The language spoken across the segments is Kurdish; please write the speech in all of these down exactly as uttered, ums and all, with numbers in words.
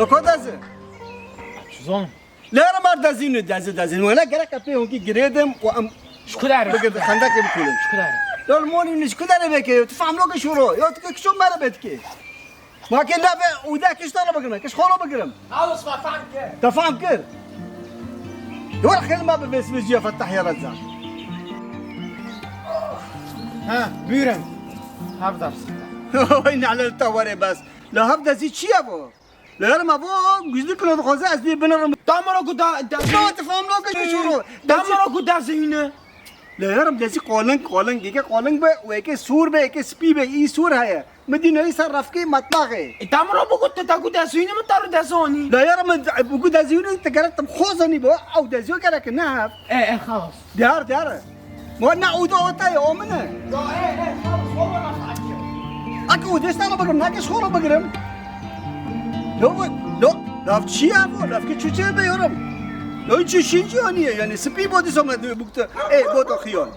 Li ku dez e? Çizon. Lê re mar dezîn e, dezî, dezîn. Wele gerek e pê hûnkî girêdim û em Ji ku derê? Bigir, xendekê bikulin. Ji ku derê? Lol molî min ji ku derê beke? Tu fam loke şoro. Yo, tu ke kişo mere betke. Ma ke nave û de kişta lo bigirme. Kiş xolo bigirim. Xalos, ma fam kir. Te fam kir. Yo, xêl ma bi vêsmêjiya Fetah ya Rezzaq. Ha, buyurun. Hevdar. Oy, nalel te were bes. La hevdezî çi ye bu? Lê yarim, evo güçlü kilo dixwaze ez dê binirim. Tamara ku da, da, Yo, tu fam loke şoro. Tamara ku da zeyne. Lê yarim, dezî qoling, qoling, yeke qoling be, û yeke sûr be, yeke spî be, î sûr heye. Mi dî neyî ser refkê metbaxê. E, tamara bu ku tu da ku da zeyne, mi taru da zoni. Lê yarim, bu ku da zeyne, te gerek tim xo zoni bo, ew dezîyo gerek ne hev. E, e, xalas. Diyar, diyar. Ma ne, o da o te ye, o min e. Ya, e, e, xalas, xalas, xalas. Ak o desta lo bigirim, ne ke xolo bigirim. Lo, lo, lav çi ya bu? Lav ki çuçe be yorum. Lo, hiç işin ci aniye, yani, spî bo disa me bukte. E, bo to xiyon.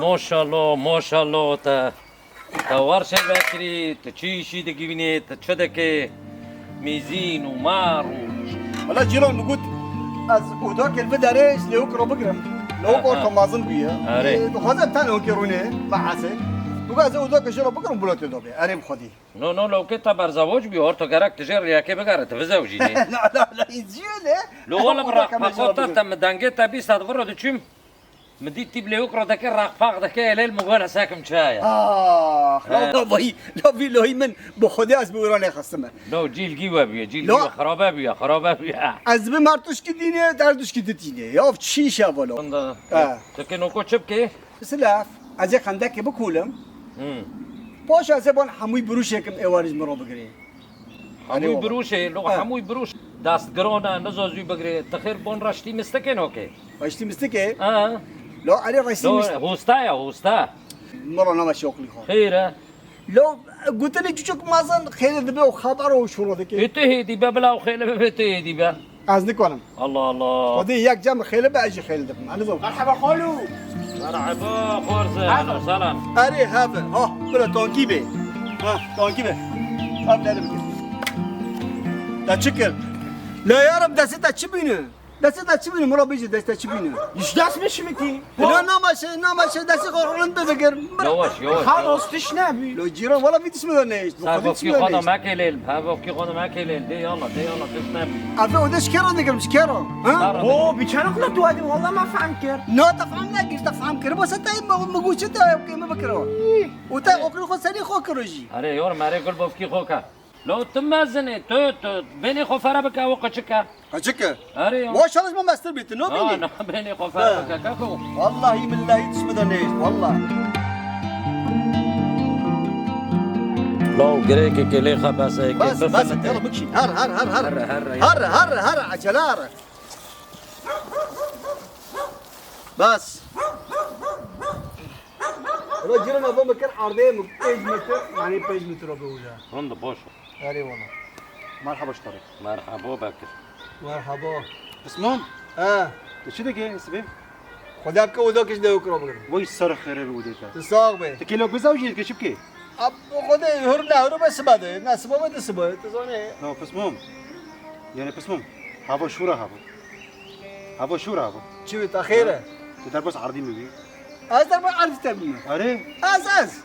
Maşallah, maşallah te. Te warşê vekirî, tu çi îşî digihînî, tu çi dikî? Mîzîn û mar û Wela cîran min got, ez oda kir vê derê ji lêwik re bigirim. Lêwik Ha, ha. orta mezin bûye. Erê. Ê, dixwaze em tenê wekî rûnê, mehesê. Digo ez oda kir ji re bigirim, bila tê de bê. Erê bi xwedî. No, no, lewkê te berzevoc bû, orta gerek tu jê riyekê bigere, tu vizewcînî. La, la, la, îzî ne? Lo wele bi Oda kir rexma ji re xwe te, bigirim. te mi dengê te bîst sed vir re diçûm. Mi dît tîp lêwik re dike, reqpaq dike, elêl min got, "Sekim çaya." Ah, He. la, la, vay, la, vî lohî min, bi Xwedê ez bi wira nêxistime. No, cîlgî we bûye, cîlgî Lo- we xirabe bûye, xirabe bûye. Ez bi mertuşkî dîne, derduşkî ditîne. Ya, çi şeva lo? Onda, He. tu kê noko çi bikê? Silaf, ez ê xendekê bikûlim. Hmm. Paş ez ê bon hemûy birûşekim êwarî ji min re bigirê. Hemûy Erê birûşê, lo Ha. hemûy birûş. Dest giran e, niza zû bigirê. Ti xêr bon reştî mistikê nokê. Reştî mistikê? Ha. Lo, erê reştî Lo, mistikê. hosta ya, hosta. Mira nama şoqlî xo. Xêr e. Lo, gotinê çuçuk mazin xêlê dibe û xeber û şûro dike. Ê tu hêdî be, bila û xêlê bibe, tu hêdî be. Ez nikarim. Allah Allah. Xwedê yek cem xêli be, ez jî xêli dibim. Ez nizam. Merhaba xalo. Merhaba, xorze. Merhaba. Selam. Erê, heve. Ha, bila tankî be. Ha, tankî be. Ha, derim. Te çi kir? La yarim, destê te çi bîne? Destê te çi bîne? Mira bêjî, destê te çi bîne? Ji dest min şimitî. La nama şey, nama şey, destê xwe rind bide gir. Yavaş, yavaş, Xalos, yavaş. Tiş nebî. Lo cîran, wala vî dişmê de nehişt. Ser bokî xwe de mekê lêl, her bokî xwe de mekê lêl. De yala, de yala, tiş nebî. Efe, o de şikero dikirim, şikero. Ha? Ho, bi çanak la tu adin, wala ma fehm kir. Na, te fehm nekir, te fehm kir. Bo se te me, me guçi te, ke me bikiro. O te okri xwe serî xwe kiro jî. Are, yor, mere gul bofkî xwe ke. Lo tu mezin e, tu, tu, bênê xwe fere bike, ew qeçik e. Qeçik e? Erê ya. Wa şerij me mestir bî, tu nabînî? Na, na, bênê xwe fere Ha. bike, keko. Wallahî billahî dişmê de nehişt, wallah. Lo, girêkê kelê xwe bes e, Bas, bas, bifilite. Yala bikşî. Her, her, her, her. Her, her, Her, her, her, ecele her. Bas. Ula cîran, ava min kir erdê min pênc metr, yani pênc metr o be uca. Hunda boş. Erê wala. Merhaba ji te re. Merhaba Bekir. Merhaba. Pismam. He. Tu çi dikê sibê? Xwedê bike oda kişt de okra bigirim. Vay ser xêrê bi odê te. Tu sax be. Tu kêlo bizaw jî dikê çi bikê? Ab, Xwedê hur ne hur be sibe de. Ne sibe be de sibe. Tu zanê. No, Pismam. Yani Pismam. Hava şûra hava. Hava şûra hava. Çi bi te xêr e? Tu derbas erdî min bî. Ez derbas erdî te bîme. Erê? Ez, ez.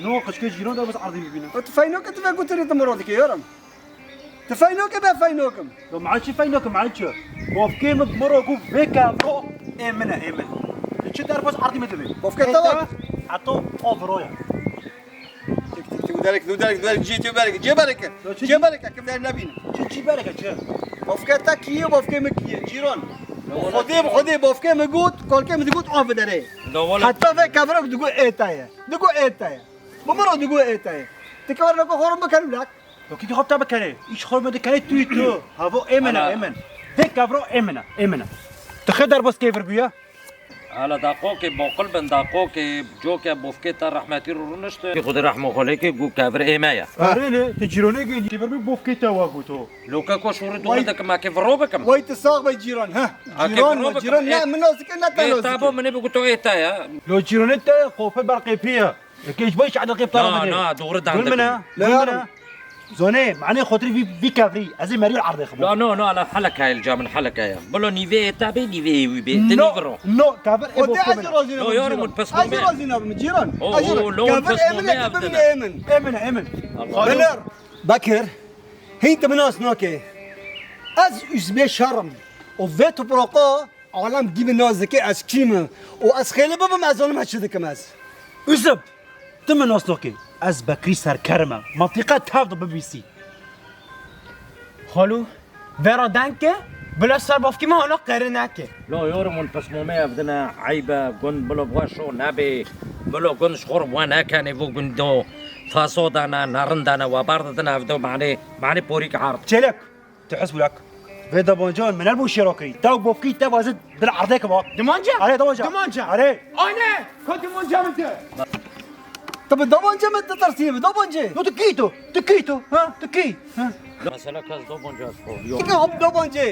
No, qeçkê cîran derbas erdî min bîne. O tu feynoke tu ve gutirî tu miro dikê, yorum. Tu feynoke be feynokim. Yo, ma çi feynokim, ma çi? Bofkê min miro gu vê kevro ê min e, ê min. Tu çi derbas erdî min dibî? Bofkê te Ê var. te, Eto o viro ya. Tik, tik, tik, derek, derek, derek, cê, cê bereke, cê bereke. Yo, çi Cê bereke, kim der nebîne. Çi, çi bereke, çi? Bofke te kî ye, bofke min kî ye, cîran. Xwedê, Xwedê bofke min got, kolke min digot, av derê. Da wala. Heta vê kevra digot ê te ye. Digot ê te ye. Bi min re digot ê te ye. Ti kevra nako xwe rin biker ulak. Yo, kî xwe te bikerê. Îş xwe min dikerê tu, tu. Havo ê min e, Ana. ê min. Vê kevra ê min e, ê min e. Tu xê derbas kevir bûye? Hala daqokê boqil bin, daqokê cokê bofkê te rehmetî rû rûnişti. Xwedê rehmo xwe lê ke, gu kevir ê me ye. Erê lê, te cîronê gê kevir bî bofkê te wa goto. Loke ko şûrî Vay. dûr dikim, ma ke viro bikim. Vay tu sax be cîran, ha. Ha, ke Cîran viro me, bikim. cîran ne, Ê, min nazik e, ne te ê, nazik e. tabo, minê bi guto ê te ya. Lo cîronê te qope berqê pî ye. Eke ji bo hiç eleqê bi te re Na, nabê. na, doğru Gul dandik. min e, La gul min e. yarım. Zonê, manê xotirî vî, vî kevrî. Ez ê merî erdê xibû. La, no, no, ala helek heye li ca min, helek heye. Bilo nîvê ê te bê, nîvê ê wî bê. Ti No, nîviro. no, kevir ê O de bokê ez min e. razî Lo, nabim, yorım Cîran. un pes Ez mame. razî nabim, Cîran. O, Ez o, lo, un Kevir pes ê min mame e, evdine. Ê min. Ê min, ê min. Allah. Beler. Bekir, hîn tu min nas nake. Ez Ûsbê şer im. Û vê topraqa alem gî min nas dike ez kî me. Û ez xêlê bibim ez zanim ez çi dikim ez. Ûsb, tu min nas nake. Ez Bekirî Serker me. Mantîqe tev de bibîsî. Xalo, vera deng ke, bila ser bavkê me hala qere neke. Lo, yorım un pes mame evdine, eybe, gund bilo weşo nebê. Bilo gund ji xor we nekenê, vo gundo. Faso dane, narin dane, we ber didin evdo, manê, manê porîk ard. Çêlek, tu his bulak. Vê dabancan min el bû şêro kirî. Tew bofkî te vazit bil erdê ke bak. Dimanca? Are dabanca. Dimanca? Are. Ane, ko dimanca min te. Tu bi dabanca min ditirsî, bi dabanca. Yo, tu kî tu? Tu kî tu? Ha? Tu kî? Ha? Mesela kes dabanca ez xo, yo. Tu kî hop dabanca?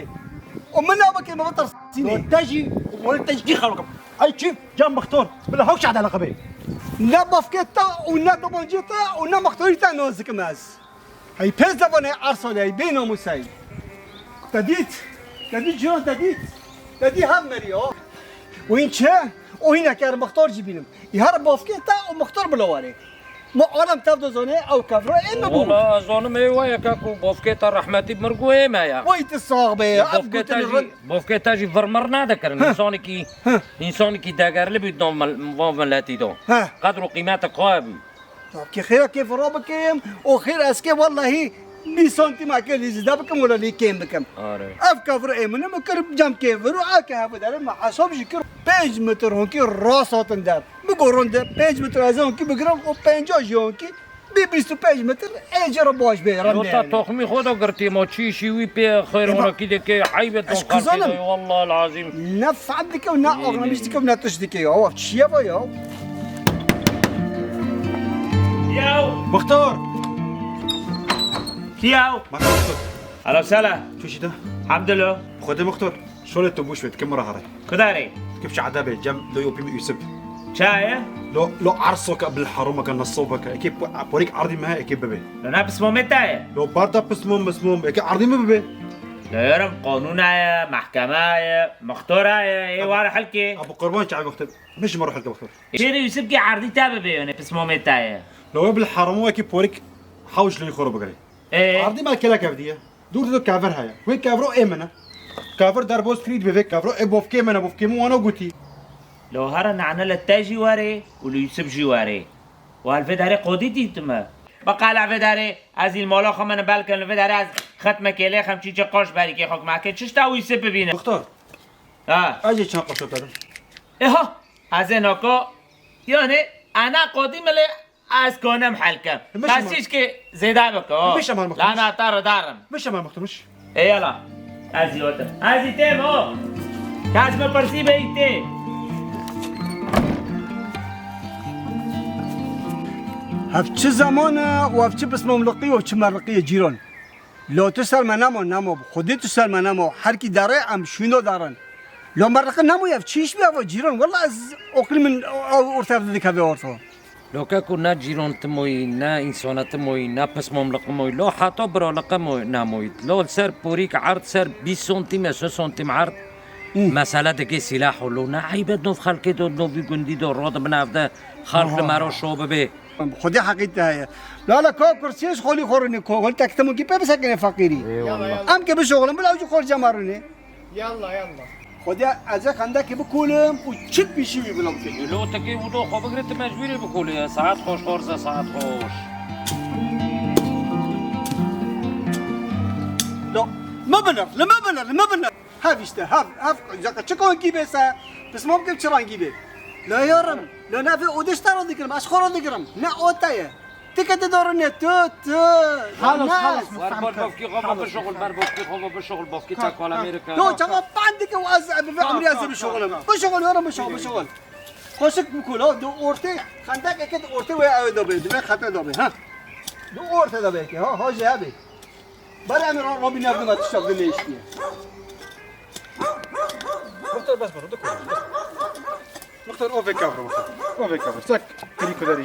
O min nabike me bitirsî. Yo, te jî, wele te jî kî xelqim. Ay çi? Can Mixtor. Bila hewşa de laqabê. Ne bafkê te û ne dabanca te û ne mixtorî te nazikim ez. Hey pêz de bane arsaley, bê namûsey. Te dît, te dît Cîran, te dît. Te dî hev merî ya. Û hîn çi? Û hîn eker mixtor jî bînim. Î her bafkê te û mixtor bila warê. Ma alem tev dizane ew kevra ê me bû. Wala ez zanim ê we yeke ku bafkê te rehmetî mir gu ê me ya. Wey tu sax be ya. Ev Bafkê te gotinê jî, rind. bafkê te jî vir mir nedikirin. Heh. Însanekî, Heh. însanekî degerli bî di van mil-, van miletî de. Heh. Qedr û qîmetek xwe Ki xêra kêf ra bikim û xêr ez kê wellahî bîst santim eke lê zêde bikim wela lê kêm bikim. Are. Ev kevir ê min min kir cem kêvir û eke hevdere me hesab jî kir pênc metr honkî rast hatin der. Bi goron de pênc metr ez honkî bigirim û pênca jî honkî bê bîst û pênc metr ê jê re baş bê. Yo ta toxmî xwe da girtî ma çî şî wî pê xêr Ê, ma- horakî de kê eyb et Ez doxartê kizanim. de, wallahil azîm. Ne fehm dike û ne Nê, nê, axnamiş dike û ne tişt dike ya. Ev çi ye va ya? Yaw! Muxtar! Kî yaw? Muxtar. Alo sela. Tu jî de? Hamdilo. Xwedê Muxtar. Şolê tu bûş ve, dikim ra here. Kudarê? Dikim şehda be, cem lo yopî mi Yusuf. Çaye? Lo, lo arsoke bil haromeke nesobeke. Eke po-, porik ardî me, eke bibe. Lo na pismomê te ye? Lo barda pismom, pismom. Eke ardî mi bibe. Lo yarım qanûna ye, mehkema ye, muxtora ye, ê Abi, ware helkê. Abi qurban çavi muxtar. Miş maro helke muxtar. Şêrê Yusuf ki ardî te bibe yone pismomê te ye. Lo we bil haromo eke porik hawş lo xoro bigre. Ee? Ardî me kelek evdiye. Dûr de kevir heye. Wê kevro ê min e. Kevir derboz kirî dibe vê kevro ê bofkê min e, bofkê min wana gotî. Lo here nane li te jî were û li Yusuf jî were. Û hel vê derê qodî dîtime. Bi qala vê derê ez îl mala xwe min bel kin, li vê derê ez xetme kêlê xem çîçe qaş berîkê xwe kime ke çişta wî Yusuf bibîne. Doktor. Ha. Ez ê çend qaşo te dim. Eha, ez ê naka, yani, ana qodî milê Ez konim helkim. Mişim Qesîş ki zêde bike, o. Mişim her muhtar. Lana te ridarim. Mişim her muhtar, miş. Ê yala. Ez yotim. Ez îtêm, o. Kes mi pirsî be îtê. Hev çi zaman e û hev çi pismamliqî û çi merliqî ye cîran. Lo tu ser me nemo, nemo. Xwedê tu ser me nemo. Her kî derê em şûno derin. Lo merliqî nemo ye, çi iş bi ev cîran. Wela ez oqlî min ew orta ev dikeve orta. Lo keko ne cîran timoyî, ne însana timoyî, ne pismamliqi moyî, lo heta biraliqi moy-, nemoyî. Lo li ser porîk erd ser bîst santîm ya sê santîm erd Hı. mesele dike sîlah û lo ne eyb e nov xelkê de, novî gundî de, radibin ev de xelk li Aha. me re şo bibe. Xwedê heqî te heye. Lala ka kursiyê ji xolî xorine ko, hol tek timo kî pê bisekine feqîrî. Eyvallah. Em ke bişoxlin bila ew jî xol cemarine. Yalla, yalla. Xwedê ez ê xendekê bikolim û çi pîşî wî bila bikim. Lo tekê û do xwe bigire, tu mecbûrî bikolî. Saet xweş, xorze, saet xweş. Lo, me binir, li me binir, li me binir. Hev işte, hev, hev, zaka çi rengî bê se, pismam kim çi rengî bê. La yarim, la ne vê odê ji te re digirim, ez xwe re digirim. Ne o te ye. Tike didorinê tu, tu. Halas, ne. halas, Wer ber bofkî xwe bişuxul, ber bofkî xwe bişuxul, bofkî te kala mêrika. Yo, çawa pand dike û ez bi vê emrî ez bişuxulim. Bişuxul, yarim, bişuxul, bişuxul. Xweşik bikul, ha, di ortê, xendek eke di ortê wê ew de bê, di vê xete de bê, ha. Di ortê de bê ke, ha, ha, jê hebê. Bere em ra Robî navdima tiştak dilê iştiye. Muxtar bes biro, dikul. Muxtar o vê kavra, muxtar. O vê kavra. Çek, kirî kuderî.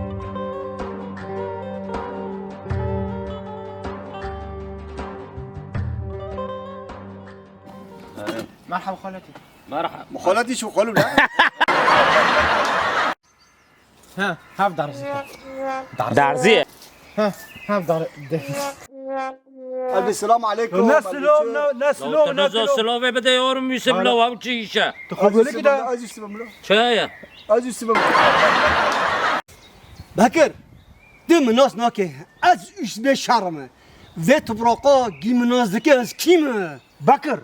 Merhaba xalatî. Merhaba. Xalatî şu xalu la. Ha, hev darzî. Darzî. Ha, hev dar. Abi, selamu aleykum. Ne selam, ne, ne selam, ne selam. Silavê bide yorum Yusuf la, ev çi işe? Tu xwe böyle ki de. Aziz Yusuf la. Çaya. Aziz Yusuf la. Bekir, tu min nas nake. Ez Yusufê şer me. Vê tupraqa gî min nas dike ez kî me? Bekir.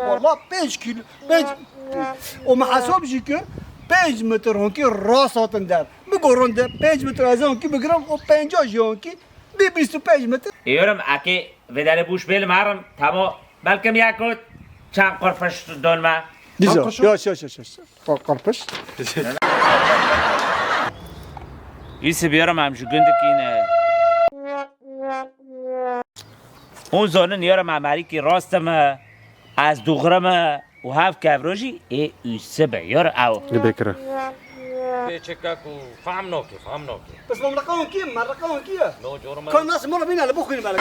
Valla pênc kilo, pênc, û me hesab jî kir, pênc metr honkî rast hatin der. Bi goron de pênc metr ez honkî bigirim û penca jî honkî bi bîst û pênc metr. Yorum, akê vê derê bûş bêlim herim, tamo, belkim ya ku çend qurpiş don me. Dîsa, yaş, yaş, yaş, yaş. Qurpiş. Yusuf, yorum, em ji gundikî ne. Hûn zonin, yorum, em herîkî rast me, ez dûxre me û hev kevro jî ê Yusuf e, yorum, ew. Li bêkire. Bê çeka ku fam nake, fam nake. Pis me merqa hûn kî, merqa hûn kî ye? No, cor me. Kan nas mora bîne li bixwîn belek.